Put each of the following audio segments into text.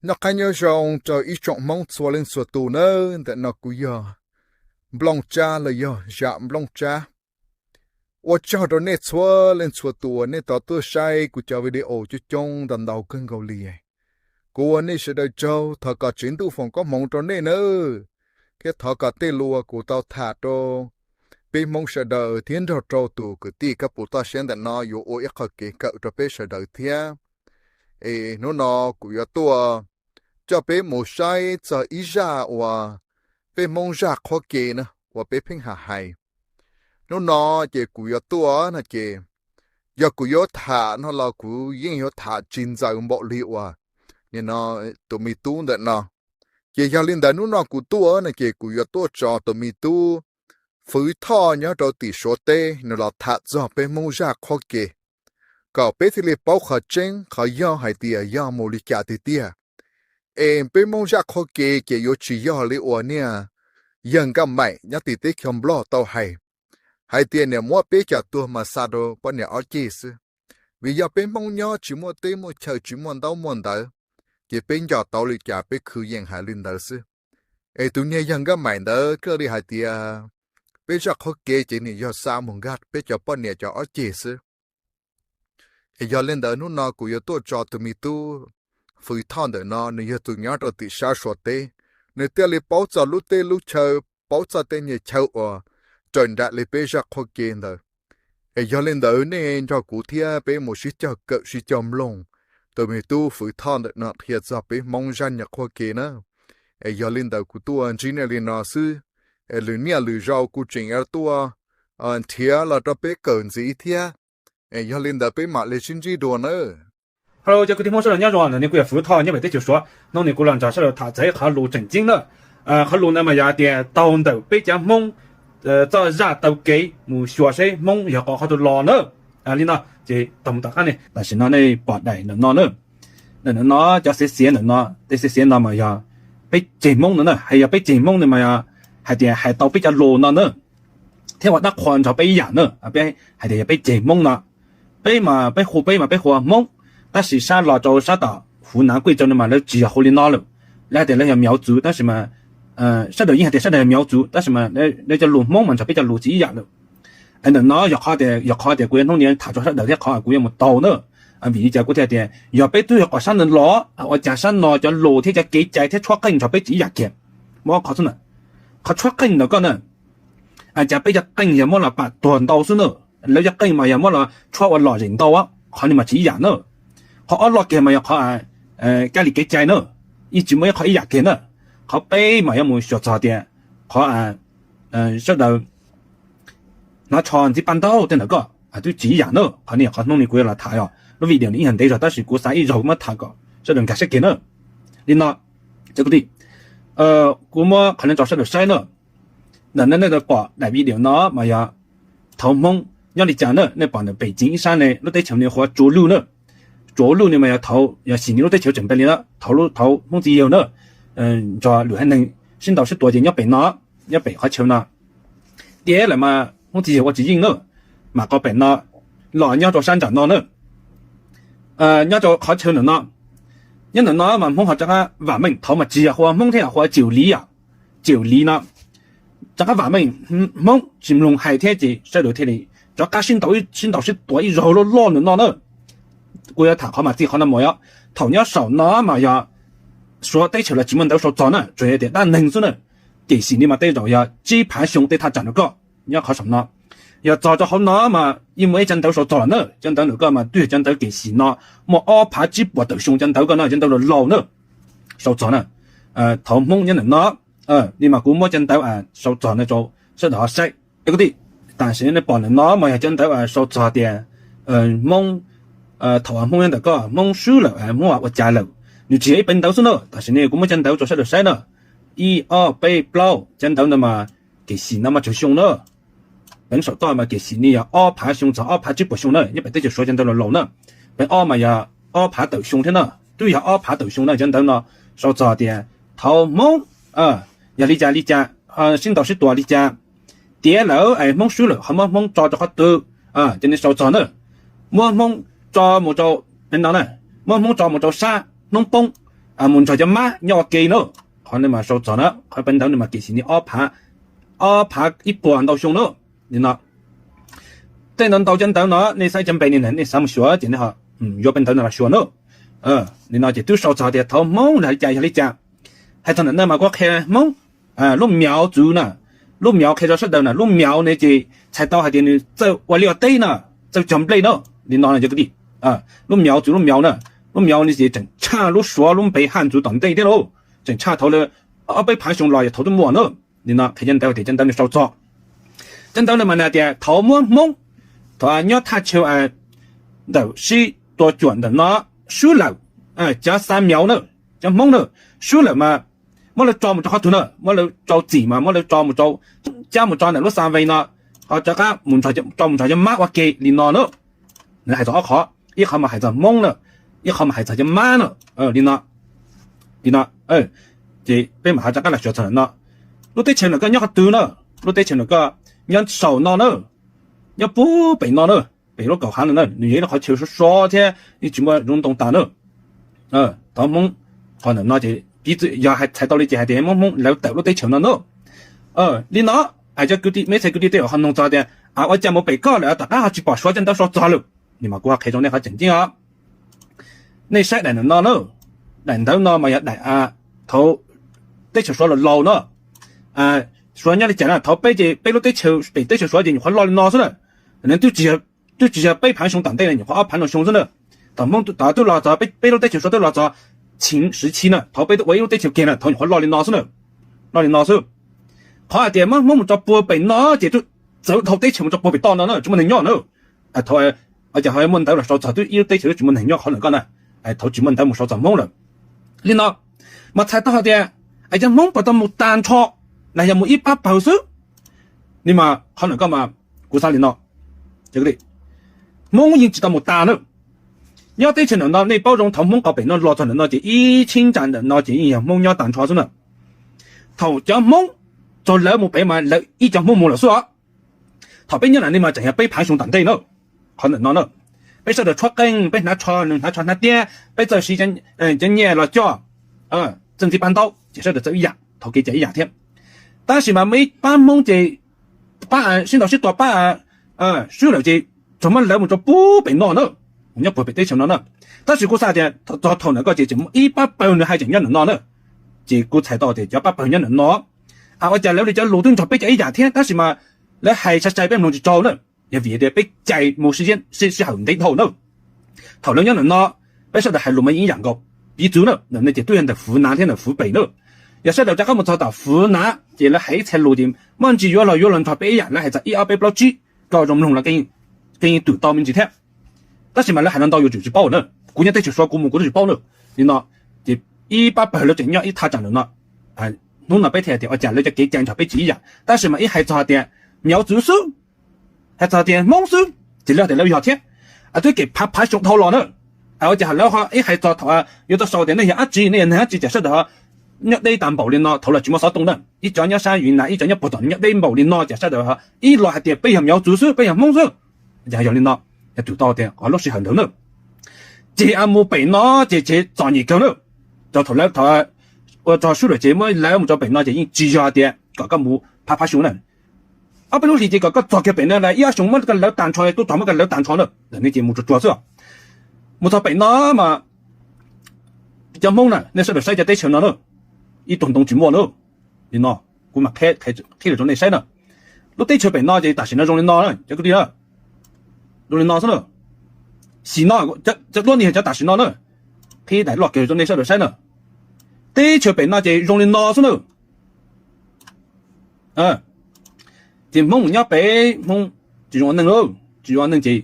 Noj qab nyob zoo rau ib tsoom Hmoob txhua leej txhua tus nawb. Ntawm no kuv yog Nplooj Tsab los yog Zam Nplooj Tsab. Ua tsaug rau nej txhua leej txhua tus uas nej tau tuaj saib kuv cov video coob coob ntau ntau kawg nkaus li. Kuv ua nej sawv daws tsaug, thov kom tsev ntuj foom koob hmoov rau nej nawb. Thiab thov kom tej lus uas kuv tau tham rau peb Hmoob sawv daws thiab nrog rau tus kwv tij kab puv toj siab ntawm no yuav ua ib qho kev kawm rau peb sawv daws thiab. Es hnub no kuv yuav tuaj coj peb mus saib txog ib zaj uas peb Hmoob zaj qhuab ke na uas peb pheej hais hais. Hnub no ces kuv yuav tuaj no ces, yog kuv yuav tham no los kuv yeej yuav tham tsis ntxaws npaum li uas nim no tus me tub ntawm no. Ces yog li ntawd hnub no kuv tuaj no ces kuv yuav tuaj tso tus me tub Fwv Thoj nyob rau tim Suav teb nws los tham txog peb Hmoob zaj qhuab ke, kom peb thiaj li paub qhov tseeb qhov yog hais tias yog mus li cas tiag tiag. Es peb Hmoob zaj qhuab ke ces yuav tsis yog li uas niag yawg Nkaj Maim nyob tim teb chaws Nplog tau hais, hais tias niam muab peb cov tuag mas xa rau poj niam ob ceg xwb. Vim yog peb Hmoob nyob tsis muaj teb muaj chaw, tsis muaj ntaub muaj ntawv, ces peb nco tau li cas peb khwv yees hais li ntawd xwb. Es tus niag yawg Nkaj Maim ntawd thiaj li hais tias peb zaj qhuab ke ces nws yog xa mus nkag peb cov poj niam cov ob ceg xwb. Es yog li ntawd hnub no kuv yuav tuaj tso tus me tub Fwv Thoj ntawm no, nws yog tus nyob rau tim sab Suav teb, nws thiaj li paub txog lub teb lub chaw, paub txog tej niag chaw uas raws nraim li peb zaj qhuab ke ntawd. Es yog li ntawd nej nrog kuv thiab peb mus sib cog kawm sib cog mloog tus me tub Fwv Thoj ntawm no qhia txog peb Hmoob zaj niag qhuab ke na. Es yog li ntawd kuv tuaj ntsib nej li no xwb, es lwm niaj lwm zaus kuv tseem yuav tuaj nrhiav los rau peb kawm ntxiv thiab. Es yog li ntawd peb mam li sib ntsib dua nawb. Hello cov kwv tij Hmoob sawv daws nyob zoo, ntawm no kuv yog Fwv Thoj nyob pem teb chaws Suav. Hnub no kuv los nrog sawv daws tham txog ib qho lus tseem ceeb na. Qhov lus ntawd mas yog hais tias taug ntawm peb cov Hmoob txoj zaj taug kev mus xyuas seb Hmoob yog qhov qhov twg los na. Li no ces taug mus tom qab ne, tam sim no nej pom daim ntawm no na. Ntawm no cov xiav xiav ntawm no, tej xiav xiav no mas yog peb ceg Hmoob no na, hais yog peb ceg Hmoob no mas yog hais tias hais tau peb cov lus no na, thiab ua dab qhuas nrog peb ib yam na. Peb hais tias yog peb ceg Hmoob no, peb mas peb hu peb mas peb hu ua Hmoob, tab sis sab los rau sab tom Huv Nav Kuj Tsau no mas lawv tsis yog hu li no lawm. Lawv hais tias lawv yog Miav Txwv tab sis mas sawv daws yeej hais tias sawv daws yog Miav Txwv tab sis mas lawv cov lus Hmoob mas nrog peb cov lus tsis ib yam lawm. Ntawm no yog qhov tias, yog qhov tias kuv yuav hnub no tham txog sawv daws thiab qhov kuv yuav mus taug na. Vim li cas kuv thiaj tias yog peb twb yog qhov sab no los ua cas sab no cov lus thiab cov kev cai thiab tshuab qeej nrog peb tsis ib yam kiag. Muaj ob qhov xwb na. Qhov tshuab qeej ntawm ko na, cas peb cov qeej yog muab los pam tuag ntau xwb na, lawv cov qeej mas yog muab los tshuab ua lom zem ntau, qhov no mas tsis ib yam na. Qhov ob loj kiag mas yog qhov kab li kev cai na, yeej tsis muaj ib qho ib yam kiag na. Qhov peb mas yuav mus xyuas txog tias qhov sawv daws hnav tsho ntxiv paj ntaub tej ntawm ko twb tsis ib yam na. Qhov no yog qhov hnub no kuv yuav los tham os. Lub video no ib yam ntev zog tab sis kuv xav ib zaug muab tham kom sawv daws nkag siab kiag na. Li no, cov kwv tij, kuv muab qhov no tso sawv daws saib na. Ntawm no nej pom daim video no mas yog thaum Hmoob nyob li cas na, nej pom ntawm pem tsev ib sab ne lub teb chaws no hu ua Tsuav Luj na. Tsuav Luj no mas yog thaum yog xim no lub teb chaws tseem npe li na, thaum, thaum Hmoob txiv yawg na nrog lwm haiv neeg sib ntaus sib tua ces nyob pem no, nyob pem qhov chaw no. Tiam lawm mas Hmoob txiv yawg ua tsis yeej na, mam qhov pem no los nyob rau sab nram no na. Nyob rau qhov chaw ntawm no, nyob ntawm no mas Hmoob ho rov qab vam meej, thaum mas tsis yog hu ua Hmoob thiab, hu ua Ciam Liv, Ciam Liv no. Rov qab vam meej, Hmoob tsis mloog hais thiab ces sawv daws thiaj li rov qab sib ntaus sib tua ib zaug loj loj ntawm no na. Kuv yuav tham qhov mas txij qhov no mus os. Thaum nyob saum no mas yog Suav teb chaws los tsis muaj ntawv sau txog na, tsuas yog tias dab neeg xwb na. Ces xim no mas tej zaum yog tsib phav xyoo tej thaj tsam no ko, nyob qhov saum no. Yog txog rau hauv no mas yeej muaj ib cov ntawv sau txog lawm na. Cov ntawv ntawm ko mas twb yog cov ntawv kev xim no muaj ob phav tsib puas tawm xyoo cov ntawv ko no, cov ntawv laus laus na, sau txog na. Thaum Hmoob nyob ntawm no, li mas kuv muab cov ntawv sau txog no rau sawv daws ho saib. Kwv tij, tam sim nej pom ntawm no mas yog cov ntawv sau txog tias Hmoob, thaum Hmoob nyob ntawm ko Hmoob swb lawm, Hmoob ua cas lawm, nws tsis yog ib peev ntawv xwb na. Tam sim no kuv muab cov ntawv rau sawv daws saib na. Ib ob peb plaub, cov ntawv ntawd mas kev xim no mas tsawg xyoo na. Peev saum toj mas kev xim no yog ob phav xyoo txog ob phav tsib puas xyoo na, nyob pem teb chaws Suav cov ntawv laus laus na. Peev ob mas yog ob phav tawm xyoo thiab na, twb yog ob phav tawm xyoo na. Cov ntawv no sau txog tias thaum Hmoob yog li cas li cas, sib ntaus sib tua li cas, tiav lawm es Hmoob swb lawm ho muab Hmoob tso rau qhov twg, cov no sau txog na. Muab Hmoob tso mus rau, no na, muab Hmoob tso mus rau sab hnub poob, mus nrog cov mab nyob ua ke na. Qhov no mas sau txog na, qhov peb ntawv no mas kev xim ni ob phav, ob phav ib puas ntau xyoo na. Li no, tej ntau ntau cov ntawv no nej xav cov npe ni nej xav mus xyuas ces nej ho yuav peb ntawv no los xyuas na. Li no ces twb sau txog tias thaum Hmoob los li cas yog li cas. Hais txog ntawm no mas kuv qhia Hmoob lub myav txwv na, lub myav qhia rau sawv daws na, lub myav ne ces txhais tau hais tias nws txawj ua liaj ua teb na, txawj cog nplej na. Li no cov kwv tij, lub myav txwv lub myav na, lub myav ne ces tseem tshaj lub Suav lub npe haj txwv tom ntej thiab lauj, tseem tshaj thaum lawv ob peb phav xyoo los yog thaum twb muaj na. Li no qhia cov ntawv tias cov ntawv no sau txog, cov ntawv no mas nws tias thaum muab Hmoob thaum nyob thaj chaw ntawm sib tua cuam ntawm no swb lawm, cov xa myav na, cov Hmoob na, swb lawm mas muab lawv tso mus rau qhov twg na, muab lawv rau txim mas muab lawv tso mus rau, cab mus tso ntawm lub xa vej no, ho rov qab tso mus nrog cov mab ua ke li no na. Nws hais txog ob qhov, ib qhov mas hais txog Hmoob na, ib qhov mas hais txog cov mab na. Li no, li no, ces peb mam ho rov qab los xyuas txog ntawm no. Lub teb chaws ntawm koj nyob qhov twg na? Lub teb chaws ntawm koj nyob saum no na, nyob puag pem no na, pem lub kaum hav no na, nws yog ib lub qhov chaw sov sov thiab yeej tsis muaj zoov ntoo tas na. Thaum Hmoob qhov ntawm no ces piv txwv yog txhais tau li ces hais tias Hmoob, Hmoob lawv tawm lub teb chaws no na. Li no, cov kwv tij, meb txhais kwv tij tej zaum ho nug txog tias, ua cas mus pem koj lawm tom qab ho tsis pom Suav cov ntawv sau txog lawm? Ni mas kuv ho qhia rau nej qhov tseem ceeb os. Nej saib daim ntawm no na, daim ntawv no mas yog daim thaum teb chaws Suav laus laus no. Suav nyob li cas na, thaum peb ces peb lub teb chaws, pem teb chaws Suav ces nyuam qhuav loj li no xwb na. Twb tsis yog peb phav xyoo tom ntej na, nyuam qhuav ob phav no xyoo xwb na. Thaum Hmoob tod twb los txog, peb lub teb chaws Suav twb los txog txhiv siv txhij na, thaum peb twb ua ib lub teb chaws kiag na, thaum nyuam qhuav loj li no xwb na, loj li no xwb. Qhov hais tias muab Hmoob mus tso puag pem no ces twb txawv dhau teb chaws mus tso puag pem toj no na, tsis muaj neeg nyob na. Thaum ua cas ho muaj ntawv los sau txog twb ib lub teb chaws twb tsis muaj neeg nyob qhov ntawm koj na, thaum tsis muaj ntawv mus sau txog Hmoob lawm. Li no mas txhais tau hais tias, es cov Hmoob puas tau mus tag nrho los yog mus ib pab pawg xwb? Ni mas qhov ntawm koj mas kuv xav li no, Hmoob yeej tsis tau mus tag na. Nyob teb chaws ntawm no nej paub zoo, thaum Hmoob qhov pem no los txog ntawm no ces ib cheeb tsam ntawm no ces yeej yog Hmoob nyob tag nrho xwb na. Thaum cov Hmoob txog lawv mus pem mas lawv ib co Hmoob mus lawm xwb os. Thaum peb nyob ntawm no mas tseem yog peb phav xyoo tom ntej na. Qhov ntawm no na, peb sawv daws tshuab qeej, peb hnav tsho, nws hnav tsho hnav tiab, peb txawj siv cov nyiaj los coj, txawj ntxiv pab ntaub ces sawv daws txawj ib yam, thaum kev cai ib yam thiab. Tab sis mas muaj ib pab Hmoob ces pab sib ntaus sib tua pab swb lawm ces txog muab lawv mus rau puag pem no na, mus nyob puag pem teb chaws no na. Tab sis kuv xav tias txog thaum ntawm koj ces tseem muaj ib pab pawg nws haj tseem nyob ntawm no na. Ces kuv txhais tau tias cov pab pawg nyob ntawm no, ua cas lawv li cov lus twb nrog peb cai ib yam thiab tab sis mas lawv hais sai sai peb mloog tsis tau na. Yog vim tias peb cai mus sij hawm ntev dhau na. Thaum lawv nyob ntawm no, peb sawv daws hais lus mas yeej ib yam nkaus. Piv txwv na, ntawm no ces twb yog ntawm Fuv Nav thiab ntawm Fuv Pem na. Yog sawv daws rov qab mus txog tom Fuv Nav ces lawv hais ib txhia lus ces muaj ntsis yuav los yuav los nrog peb ib yam, lawv hais txog ib ob peb plaub tsib, koj zoo mloog los koj yeej twm tau me ntsis thiab. Tab sis mas lawv hais no ntau yuav tsum tsis paub na. Kuv nyob teb chaws Suav kuv mus kuv twb tsis paub na. Li no ces ib pab pawg lawv tseem nyob ib thaj tsam ntawm no. Hnub no peb thiaj tias ua cas lawv cov kev cai nrog peb tsis ib yam, tab sis mas ib hais txog tias myav txwv xwb, hais txog tias Hmoob xwb ces lawv tias lawv yog thiab. Twb kev phav phav xyoo dhau los na, ua cas lawv ho ib hais txog thaum yuav tau sau tias nej yog dab tsi, nej yog neeg dab tsi ces sawv daws nyob deb tas npaum li no, thaum los tsis muaj xov tooj na, ib cov nyob sab Yuv Nas, ib cov nyob puag tom nyob deb npaum li no ces sawv daws ib los hais tias peb yog myav txwv xwb, peb yog Hmoob xwb. Yog li no, yog twm tau tias qhov lub sij hawm ntawd na, ces mus pem no ces tseem txom nyem kawg na. Thaum lawv ua rog swb lawm ces muab lawv mus rau pem no ces yeej tsis yog tias kom koj mus phav phav xyoo na. Ob peb lub hlis ces kom koj txog kiag pem no ib ob xyoo muab koj lawv tag nrho, tub rog muab koj lawv tag nrho na, ntawm no ces mus tsuag tsuag xwb. Mus txog pem no mas cov Hmoob na, nej sawv daws saib cov teb chaws no na, ib tug ntoo tsis muaj na. Li no, kuv mam qhib rau nej saib na. Lub teb chaws pem no ces tam sim no zoo li no na cov kwv tij na, zoo li no xwb na. Xim no, cov duab ni yog cov tam sim no na, qhib daim loj kiag rau nej sawv daws saib na. Teb chaws pem no ces zoo li no xwb na. Ces Hmoob mus nyob pem, Hmoob tsis zoo ua neej lawm, tsis zoo ua neej ces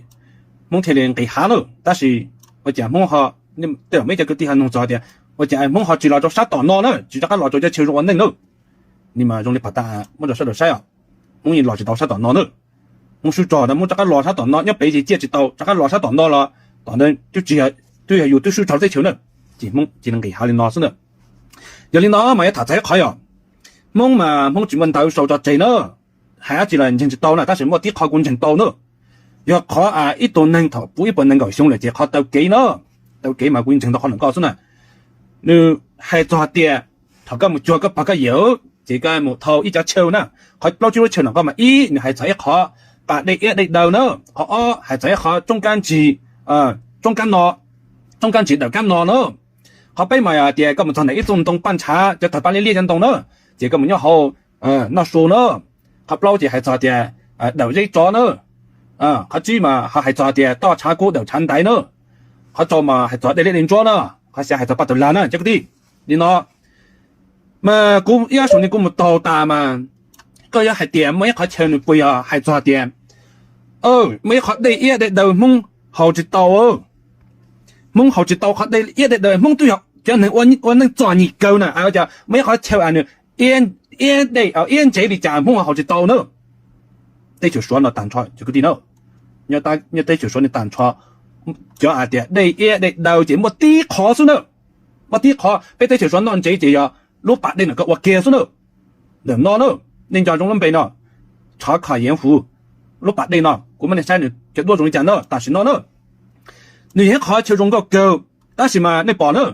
Hmoob thiaj li nqis hav na. Tab sis ua cas Hmoob ho, tej zaum muaj ib co kwv tij ho nug txog tias ua cas Hmoob ho tsis los rau sab tom no na, tsis rov qab los rau cov chaw zoo ua neej na. Ni mas zoo li pas tas muab rau sawv daws saib os, Hmoob yeej los tsis tau sab tom no na. Hmoob swb txog na, Hmoob rov qab los sab tom no, nyob pem ces ciaj tsis tau, rov qab los sab tom no los tom ntawd twb yog yus twb swb txog teb chaws na. Ces Hmoob cia li nqis hav li no xwb na. Yog li no mas yuav tham txog ib qhov yog Hmoob mas Hmoob tsis muaj ntawv sau tso tseg na. Hais dab tsi los ntseeg tsis tau na, tab sis muaj tib qho kuv ntseeg tau na. Yog qhov ib tug neeg thaum puv ib puas nees nkaum xyoo lawm ces qhov taw kev na, taw kev mas kuv ntseeg tau qhov ntawm koj xwb na. nws hais txog tias thaum koj mus cuag koj pog koj yawm ces koj mus thau ib cov chaw na. Qhov plaub tsib lub chaw no koj mas ib, nws hais txog ib qhov pas dej iab dej daw na. Qhov ob, hais txog ib qhov tsoob kab ntsis, tsoob kab no, tsoob kab ntsis dawm kab no na. Qhov peb mas tias koj mus txog ntawm ib txoog ntoo paj ntshav, cov tawg paj liab liab cov ntoo na, ces koj mus nyob hauv noj su na. Qhov plaub ces hais txog tias dawm zeb tsov na. Qhov tsib mas ho hais txog tias toj tshav kub dawm tshav ntaiv na. Qhov rau mas hais txog dej liab dej ntsuab na. Qhov xya hais txog paj tawg lag na cov kwv tij. Li no mas kuv ib ob su ne kuv mus taug tas mas koj yuav hais tias muaj ib qhov chaw nws puas yog hais txog tias muaj ib qhov dej iab dej daw Hmoob haus tsis tau. Hmoob haus tsis tau qhov dej iab dej daw, Hmoob twb yog cov neeg ua neej txom nyem kawg na. Muaj ib qhov chaw nws iab dej iab ntsev li cas Hmoob haus tsis tau na. Teb chaws Suav no tag nrho cov kwv tij na, nyob teb chaws Suav no tag nrho cov hais tias dej iab dej daw ces muaj tib qhov xwb na. Muaj tib qhov, peb teb chaws Suav noj ntsev ces yog lub pas dej no koj ua kiag xwb na. Ntawm no na, nej nco zoo lub npe no, Chov Kho Yeev Huv, lub pas dej no kuv muab nej saib nws cov duab zoo li cas na tam sim no na. Nws yog ib qhov chaw zoo nkauj kawg, tab sis mas nej pom na,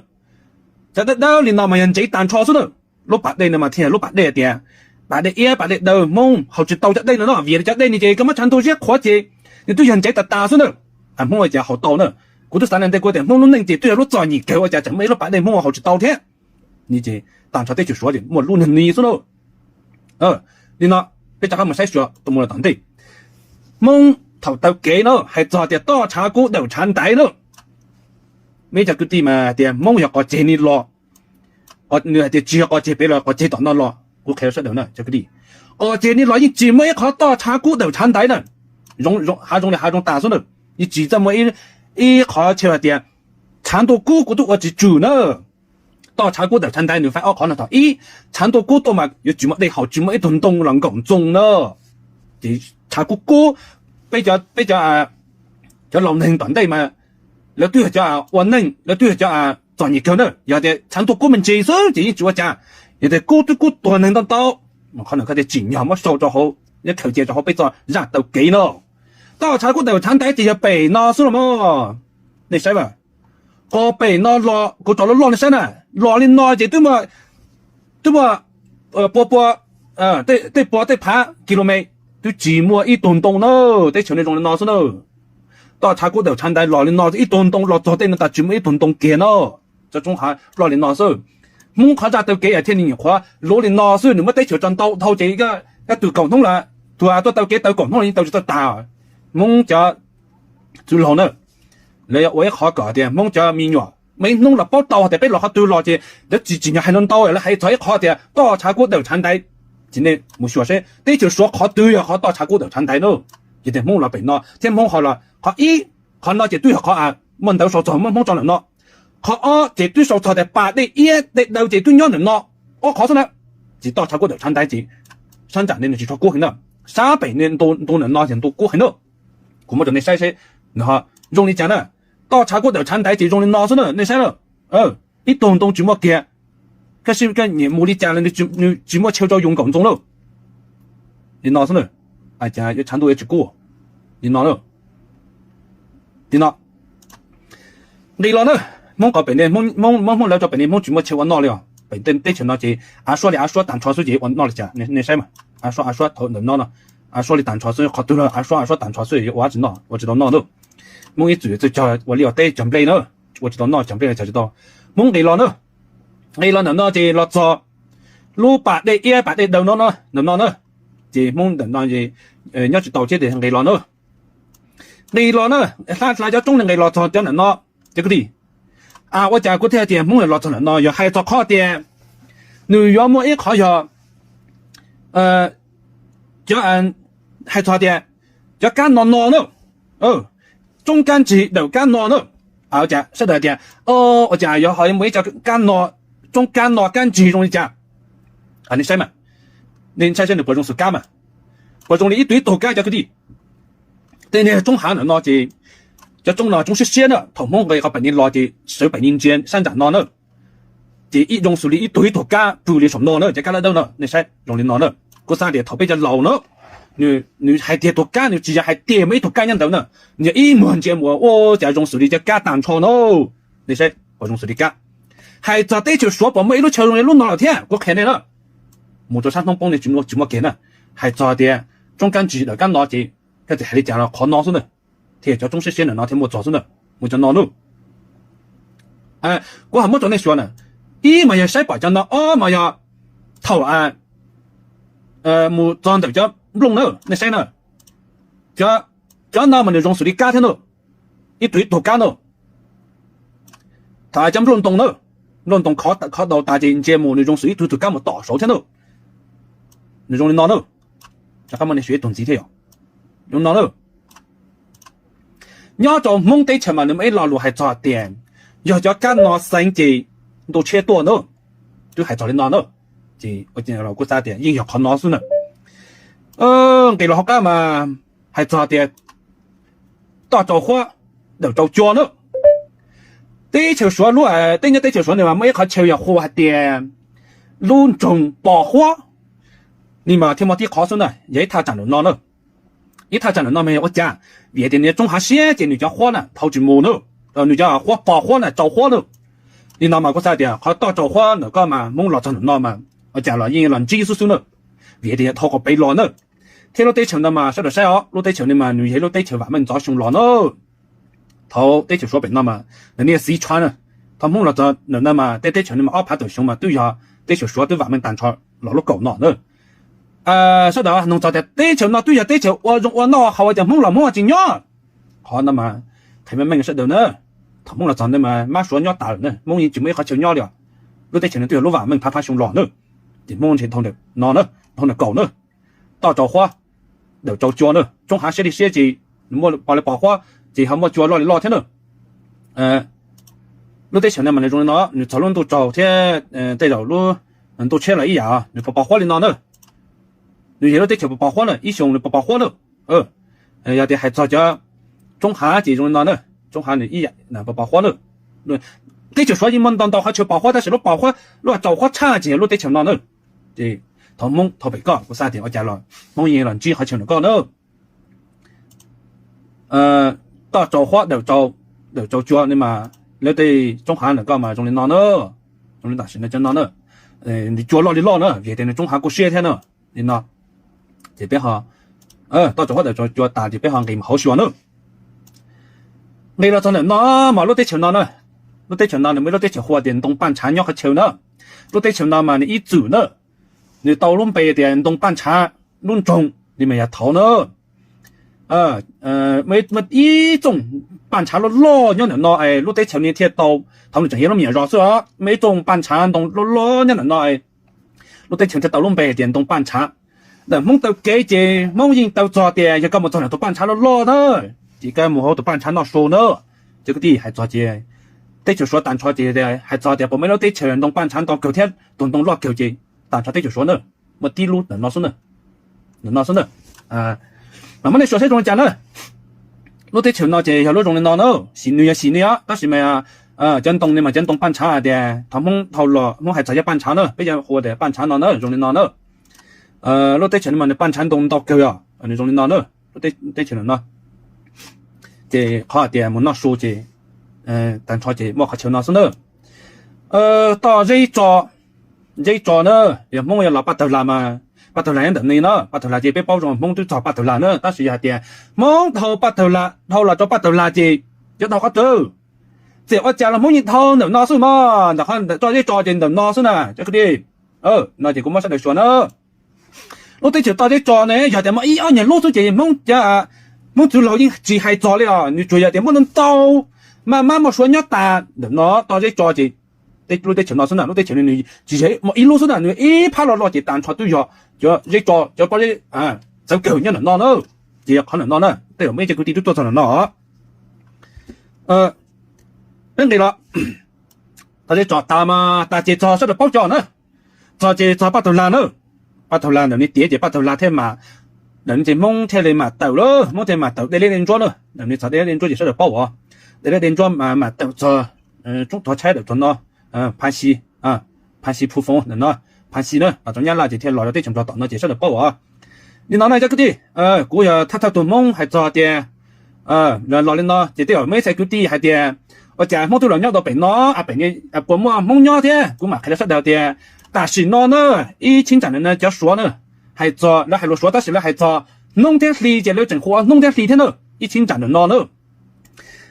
cov dawb dawb li no mas yog ntsev tag nrho xwb na. Lub pas dej no mas thiaj lub pas dej tias pas dej iab pas dej daw, Hmoob haus tsis tau cov dej no no vim cov dej no ces koj muab tshav ntuj ziab qhuav ces nws twb yog ntsev tas tas xwb na. Hmoob ua cas haus tau na? Kuv twb xav li ntawd kuv tias Hmoob lub neej ces twb yog lub txom nyem kawg ua cas tseem muaj ib lub pas dej Hmoob haus tsis tau thiab. Tag nrho teb chaws Suav ces muaj lub neeg ni xwb na. Li no, peb rov qab mus saib Suav mus tom ntej. Hmoob thaum taw kev na hais txog tias toj tshav kub dawm tshav ntaiv na. Muaj ib co kwv tij mas tias Hmoob yog qos ceg ni los, nws hais tias tsis yog qos ceg pem los qos ceg tom no los, kuv qhia sawv daws na cov kwv tij, qos ceg ni los yeej tsis muaj ib qhov toj tshav kub dawm tshav ntaiv na. Hav zoov li hav zoov tas xwb na, yeej tsis txawj muaj ib qhov chaw hais tias tshav ntuj kub kuv twb ua tsis tswm na. Toj tshav kub dawm tshav ntaiv nws faib ob qhov no tod. Ib, tshav ntuj kub tuaj mas yuav tsis muaj dej haus, tsis muaj ib tug ntoo los nkaum ntxoo na. Ces tshav kub kub, peb cov, peb cov, cov laus neeg tom ntej mas lawv twb yog cov ua neej, lawv twb yog cov txom nyem kawg na. Yog tias tshav ntuj kub me ntsis xwb ces yeej tsis ua cas. Yog tias kub twb kub tuag neeg ntau ntau, qhov no koj thiaj tsim nyog muab sau rau hauv, nyob khaws cia rau hauv peb txoj zaj taw kev no. Toj tshav kub dawm tshav ntaiv ces yog pem no xwb los mas. Nej saib mas, qos pem no los kuv tso loj loj nej saib na, los li no ces twb muaj, twb muaj pua pua, tej pua tej phav kilomet twb tsis muaj ib tug ntoo na. Teb chaws no zoo li no xwb na. Toj tshav kub dawm tshav ntaiv los li no ib tug ntoo los txog tej no tas tsis muaj ib tug ntoo kiag no. Tsob tsoob hav loj li no xwb. Hmoob qhov zaj taw kev thiaj li nyuam qhuav luv li no xwb, nws muab teb chaws tso ntau dhau ces koj tus kaum hnub los, tus tuaj taw kev taw kaum hnub los yeej taw tsis txawj tas. Hmoob cov txwj laug na, lawv yuav ua ib qhov kom tias Hmoob cov me nyuam muaj ib hnub los paub tau tias peb los qhov twg los ces lawv tsis tsim nyog hais ntau ntau, lawv hais txog ib qhov tias toj tshav kub dawm tshav ntaiv. Ces nej mus xyuas seb teb chaws Suav qhov twg yog qhov toj tshav kub dawm tshav ntaiv na. Ces tias Hmoob los pem no thiab Hmoob ho los qhov ib, qhov no ces twb yog qhov muaj ntawv sau txog muab Hmoob tso ntawm no. Qhov ob ces twb sau txog tias pas dej iab dej daw ces twb nyob ntawm no, ob qhov xwb na. Ces toj tshav kub dawm tshav ntaiv ces sab nram ne nws tsis tshua kub heev na, sab pem ne ntu ntawm no ces ntu kub heev na. Kuv muab rau nej saib seb nws ho zoo li cas na. Toj tshav kub dawm tshav ntaiv ces zoo li no xwb na, nej saib na. Ib tug ntoo tsis muaj kiag, koj sim koj nyiam mus li cas los nws tsis muaj chaw rau yus nkaum ntxoo na. Li no xwb na, cas yuav tshav ntuj yuav tsis kub li no na. Li no, nqis los na, Hmoob qhov pem ne, Hmoob, Hmoob lawv rau pem ne Hmoob tsis muaj chaw ua noj li os. Pem teb chaws no ces av suab li av suab tag nrho xwb ces ua noj li cas nej saib mas. Av suab av suab thaum ntawm no no, av suab li tag nrho xwb, qhov twg los av suab av suab tag nrho xwb yuav ua tsis noj, ua tsis tau noj na. Hmoob ib txwm txawj cog ua liaj ua teb cog nplej na, ua tsis tau noj cog nplej cog tsis tau. Hmoob nqis los na, nqis los ntawm no ces los txog lub pas dej iab pas dej daw no, ntawm no na. Ces Hmoob ntawm no nyob tsis tau thiab ces nqis los na. Nqis los na, hla hla cov roob nqis los txog cov ntawm no, cov kwv tij. Ua cas kuv thiaj tias Hmoob los txog ntawm no yog hais txog qhov tias nws yuav muaj ib qhov yog cov, hais txog tias cov kab no no na, tsoob kab ntsis dawm kab no na. Ua cas sawv daws tias ua cas yog ho muaj ib co kab no, tsoob kab no kab ntsis zoo li cas? Nej saib mas, nej saib seb nws puas zoo xwm kab mas, puas zoo li ib tug ib tug kab cov kwv tij. Tej niag tsoob hav ntawm no ces cov tsoob no tsoob siab siab na, thaum Hmoob nqis qhov pem ni los ces sawv pem ni ntsia sab nram no na. Ces ib zoo xws li ib tug ib tug kab pw li saum no na, cov kab dawb dawb no nej saib zoo li no na. Kuv xav tias thaum peb cov laus na, nws hais tias tus kab nws tsis yog hais tias muaj ib tug kab nyob ntawd na, nws yog ib muag ntsia mus ua cas zoo xws li cov kab tag nrho na. Nej saib puas zoo xws li kab. Hais txog teb chaws Suav puas muaj ib lub chaw zoo li lub no lawm thiab, kuv qhia nej na. Mus rau sab Hnub Poob ne tsis muaj kev na. Hais txog tias tsoob kab ntsis dawm kab no ces koj txawm hais li cas los qhov no xwb na, thiab cov tsoob siab siab ntawm no thiaj muaj txog xwb na. Mus cov no nawb. Kuv ho muab rau nej xyuas na, ib mas yog saib pom cov no, ob mas yog thaum mus txog ntawm cov nplooj na, nej saib na, cov no mas nws zoo xws li kab thiab na, ib tug ib tug kab na. Thaum cov nplooj ntoo na, nplooj ntoo khov tau tas ces ntsia mus nws zoo xws ib tug tug kab mus tom saud thiab na. Nws zoo li no na. Rov qab muab nej xyuas ib tug ntxiv thiab yom. Zoo no na. Nyob rau Hmoob teb chaws mas nws muaj ib lo lus hais txog tias yog cov kab no xeev ces ntuj tshiab tuaj na. Twb hais txog li no na. Ces kuj xav tias yeej yog qhov no xwb na. Nqis los hauv qab mas hais txog tias toj rau huab, dawm rau cua na. Teb chaws Suav lub, teb nyob teb chaws Suav nws mas muaj ib qhov chaw yog hu hais tias lub nroog Pos Huab. Nws mas thiaj muaj tib qhov xwb na, yog ib thaj tsam ntawm no na. Ib thaj tsam ntawm no mas yog ua cas? Vim tias nws yog tsoob hav siab ces nws cov huab na thau tsis mus na. Nws cov huab, Pos Huab na, rau huab na. Li no mas kuv xav tias qhov toj rau huab ntawm ko mas Hmoob los txog ntawm no mas ua cas los yeej los ntsib xwb xwb na. Vim tias yog thau qhov pem los na. Thiab lub teb chaws no mas sawv daws saib os, lub teb chaws no mas nws yog ib lub teb chaws vam meej ntxov xyoo los na. Thaum teb chaws Suav pem no mas nws niaj xiv tshav na. Thaum Hmoob los txog ntawm no mas tej teb chaws no mas ob phav tawm xyoo mas twb yog teb chaws Suav twb vam meej tag nrho los lub kaum no na. Sawv daws nug txog tias teb chaws no twb yog teb chaws ua zoo ua noj, qhov uas cas Hmoob los Hmoob tsis nyob? Qhov no mas qhia meej meej sawv daws na, thaum Hmoob los txog ntawd mas mab Suav nyob tas lawm na, Hmoob yeej tsis muaj ib qhov chaw nyob li os. Lub teb chaws no twb yog lub vam meej phav phav xyoo los na, ces Hmoob ntshe dhau ntawm no na, dhau ntawm kaum na. Toj rau huab, dawm rau cua na, tsoob hav siab li siab ces muaj pos li Pos Huab ces ho muaj cua loj li loj thiab na. Lub teb chaws no mas nws zoo li no, nws txog lub ntuj tsaus thiab tej zaum lub ntuj tshiab los ib yam, nws pos pos huab li no na. Nws yog lub teb chaws pos pos huab na, ib xyoos nws pos pos huab na. Yog tias hais txog cov tsoob hav ces zoo li no na, tsoob hav nws ib yam pos pos huab na. Teb chaws Suav yeej muaj ntau ntau qhov chaw pos huab tab sis lub pos huab, lub tsaus huab tshaj ces yog lub teb chaws no na. Ces thaum Hmoob thau pem koj kuv xav tias ua cas los Hmoob yeej los ntsib qhov chaw ntawm koj na. Toj rau huab, dawm rau cua ne mas lub tej tsoob hav ntawm koj mas zoo li no na, zoo li tam sim no cov no na. Nws cua loj li loj na vim tias nws tsoob hav kuj siab thiab na. Li no ces peb ho toj rau huab dawm rau cua tas ces peb ho nqis mus hauv xyuas na. Nqis los txog ntawm no mas lub teb chaws no na, lub teb chaws no nws muaj lub teb chaws hu tias ntoo paj ntshav nyob qhov chaw na. Lub teb chaws no mas nws ib txwm na, nws tau lub npe tias ntoo paj ntshav lub nroog li mas yog thaud na. Muaj ib txooj paj ntshav loj loj nyob ntawm no es lub teb chaws no thiaj tau, thaud nws tseem yog lub me nyuam zos xwb os, muaj ib txooj paj ntshav ntoo loj loj nyob ntawm no, lub teb chaws thiaj tau lub npe tias ntoo paj ntshav. Ntawm Hmoob taw kev ces Hmoob yeej taw txog tias yog koj mus txog ntawm tus paj ntshav loj loj na, ces koj mus hauv tus paj ntshav noj su na. Cov kwv tij, hais txog ces teb chaws Suav tag nrho ces hais txog tias puas muaj ib lub teb chaws ntoo paj ntshav ntau kawg thiab tus ntoo loj kawg ces tag nrho teb chaws Suav na, muaj tib lub ntawm no xwb na, ntawm no xwb na. Mas muab nej xyuas saib zoo li cas na. Lub teb chaws no ces yog lub zoo li no na, sim nws yog sim nws os tab sis mas cov ntoo ne mas cov ntoo paj ntshav hais tias thaum Hmoob dhau los Hmoob hais txog cov paj ntshav na, peb cov hu tias paj ntshav no na zoo li no na. Lub teb chaws no mas nws paj ntshav ntoo ntau kawg os, nws zoo li no na. Lub teb chaws no ces qhov hais tias mus noj su ces tag nrho ces muaj qhov chaw no xwb na. Toj zeb tso, zeb tso na, yog Hmoob yog los Paj Tawg Las mas, Paj Tawg Las nyob ntawm no na, Paj Tawg Las ces peb paub zoo Hmoob twb txog Paj Tawg Las na, tab sis yog hais tias Hmoob dhau Paj Tawg Las, dhau los rau Paj Tawg Las ces yog tau qhov twg? Txawm ua cas los Hmoob yeej dhau ntawm no xwb mog, ntawm qhov toj zeb tso ces ntawm no xwb na cov kwv tij. No ces kuv muab sawv daws xyuas na. Lub teb chaws toj zeb tso ne yog tias muaj ib ob nyuag lub xwb ces Hmoob, Hmoob txwv laug yeej tsis hais txog li os, nws tsuas yog tias muaj ntau ntau, maj mab muaj Suav nyob tas ntawm no toj zeb tso ces lub teb chaws no xwb na, lub teb chaws no nws tsis yog muaj ib lub xwb na, nws ib phab loj loj ces tag nrho twb yog cov zeb tso, cov pob zeb txawv kawg nyob ntawm no na. Ces yog qhov ntawm no na, tej zaum muaj ib co kwv tij twb tuaj txog ntawm no os. Peb nqis los, toj zeb tso tas mas tas ces txog sawv daws paub cov na, txog ces txog Paj Tawg Las na. Paj Tawg Las ntawm no tiav ces Paj Tawg Las thiaj mam, ntawm no ces Hmoob thiaj li mam tawm lawm, Hmoob thiaj mam tawm dej liab dej ntsuab na, ntawm no txog dej liab dej ntsuab ces sawv daws paub os. Dej liab dej ntsuab mam tawm txog, tsoob tuag tshaib tawm txog no, Phav Xi, Phav Xi Phu Foov ntawm no, Phav Xi na, los rau Nyab Laj ces thiaj los rau teb chaws Nplog tom no ces sawv daws paub os. Li no na cov kwv tij, kuv yog thawj thawj tus Hmoob hais txog tias los li no ces tej zaum muaj ib txhia kwv tij hais tias Ua cas Hmoob twb los nyob tau pem no, pem puas muaj Hmoob nyob thiab? Kuv mam qhia rau sawv daws tias tam sim no na, ib cheeb tsam ntawm no cov Suav na, hais txog, lawv hais lus Suav tab sis lawv hais txog hnub thiab hli ces lawv tseem hu ua hnub thiab hli thiab na, ib cheeb tsam ntawm no na.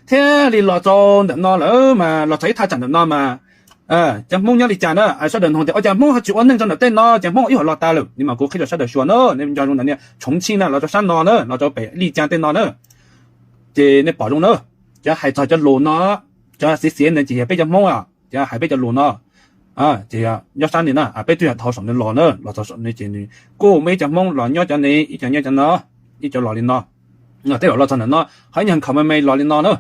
Thiab li los txog ntawm no lawm mas los txog ib thaj tsam ntawm no mas cov Hmoob nyob li cas na, sawv daws nug tias ua cas Hmoob ho tsis ua neej rau ntawm tej no, ces Hmoob ib hom los tas lawm. Nws mas kuv qhib rau sawv daws xyuas na, nej nco zoo ntawm niag Choov Tsheej na, los rau sab no na, los rau pem Lij Caa tej no na, ces nej pom zoo na. Cov hais txog cov lus no, cov xiv xiv no ces yog peb cov Hmoob, cov hais peb cov lus no ces nyob sab ni na, peb twb yog dhau saum nws los na, los txog saum no ces nws kuj muaj ib cov Hmoob los nyob cov ni, ib cov nyob cov no, ib cov los li no. Tej zaum los txog ntawm no ho ib nyuag nkhaus me me los li no na.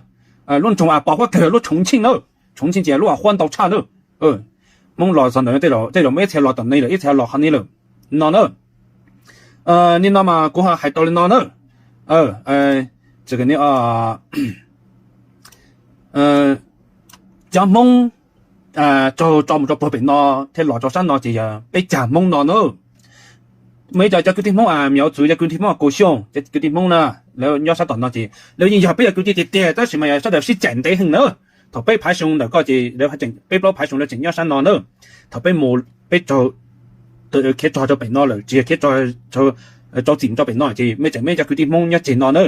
Lub nroog a pos huab kawg lub Choov Tsheej na, Choov Tsheej ces lub a huab ntau tshaj na. Hmoob los txog ntawm tej zaum muaj ib txhia los tom ni lawm, ib txhia los qhov ni lawm no na. Ni no mas kuv ho hais tau li no na. Cov Hmoob tsaug tso mus rau puag pem no thiab los rau sab no ces yog peb cag Hmoob no na. Muaj ib co cov kwv tij Hmoob a, me nyuam txwv cov kwv tij Hmoob Kus Xyooj, cov kwv tij Hmoob na, lawv nyob sab tom no ces lawv yeej yog peb cov kwv tij tiag tiag tab sis mas yog sawv daws sib caim ntev heev na. Thaum peb phav xyoo ntawm ko ces lawv tseem, peb plaub phav xyoo lawv tseem nyob sab no na. Thaum peb mus, peb khiav tso rau pem no lawm, tsis yog khiav tso rau txim rau pem no ces mej tseem mej cov kwv tij Hmoob nyob tseg no na.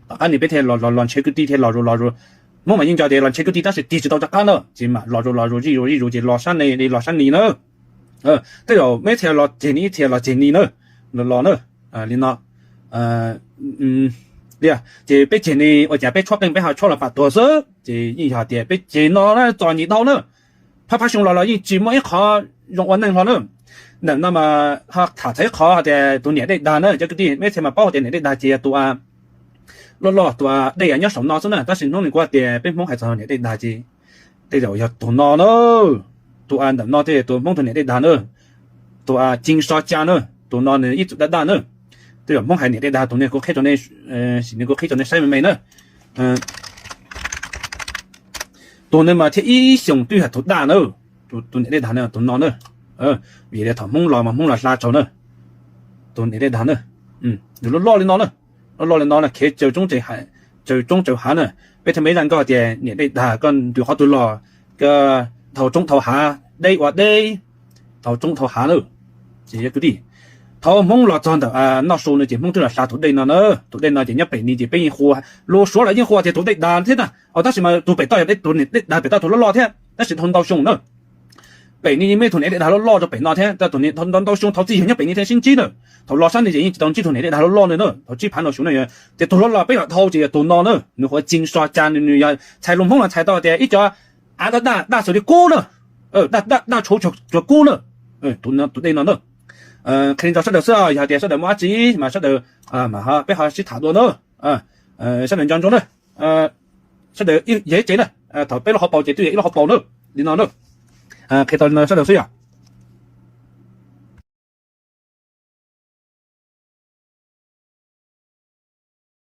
Tom qab ni peb thiaj los los ntshe kwv tij thiaj los zus los zus. Hmoob mas yeej nco tias los ntshe kwv tij tab sis tig tsis tau rov qab na, ces mam los zus los zus zij zus zij zus ces los sab ni li los sab ni na. Tej zaum mej txhia los tseg ni, ib txhia los tseg ni na, los na, li no. Ces peb tseg ni ua cas peb tshuab qeej peb ho tshuab los pam tuag xwb ces yeej yog tias peb tseg no na txom nyem dhau na. Phab phab xyoo los los yeej tsis muaj ib qho zoo ua neej hlo na. Ntawm no mas ho tham txog ib qho tias tus niam dej dag na, cov kwv tij mej txhia mas paub tias niam dej dag ces yog tus loj loj tus dej nyob saum no xwb na, tab sis hnub no kuv tias peb Hmoob hais txog niam dej dag ces tej zaum yog tus no na. Tus ntawm no thiaj tus Hmoob tus niam dej dag na, tus Cin So Ca na, tus no nws ib txwm daj daj na. Tej zaum Hmoob hais niam dej dag tus no kuv qhib rau nej, sim no kuv qhib rau nej saib me me na. Tus no mas thiaj ib xyoos twb yog tus daj na, tus niam dej dag na tus no na. Vim tias thaum Hmoob los mas Hmoob los hla tsaug na, tus niam dej dag na. Nws loj loj li no na, loj loj li no na, khiav tsaws tsaws roob tsaws hav na. Peb thiaj muaj ib zaj nkauj tias niam dej dag koj ntws qhov twg los, koj thau roob thau hav deb ua deb, thau roob thau hav na. Ces yog kwv tij, thaum Hmoob los txog ntawm Noj Su no ces Hmoob twb los hla tus dej no na. Tus dej no ces nyob pem ni ces peb yeej hu, lus Suav los yeej hu tias tus dej dag thiab na, tab sis mas tus pem toj yog tus niam dej dag pem toj tus loj loj thiab tab sis dhau ntau xyoo na. Pem ni yeej muaj tus niam dej dag loj loj rau pem no thiab, tab tus niam ntau ntau xyoo thaum txij yog nyob pem ni thiaj sib ntsib na. Thaum los sab ni ces yeej tsis tau ntsib tus niam dej dag loj loj no na, thaum tsib phav no xyoo na. Ces tus loj loj peb yog dhau ces yog tus no na, nws hu ua Cin So Ca, nws yog txhais lus Hmoob los txhais tau tias ib co av daj daj xws li kub na, daj tshuv cuag kub na. Tus dej no na, qhia rau sawv daws xwb, yog tias sawv daws muaj dab tsi mas sawv daws, mas peb ho sib tham dua na. Sawv daws nco ntsoov na, sawv daws yog ib tsev na, thaum peb lub hauv paus ces twb yog ib lub hauv paus na, li no na. Qhia tau li no sawv daws xwb yog.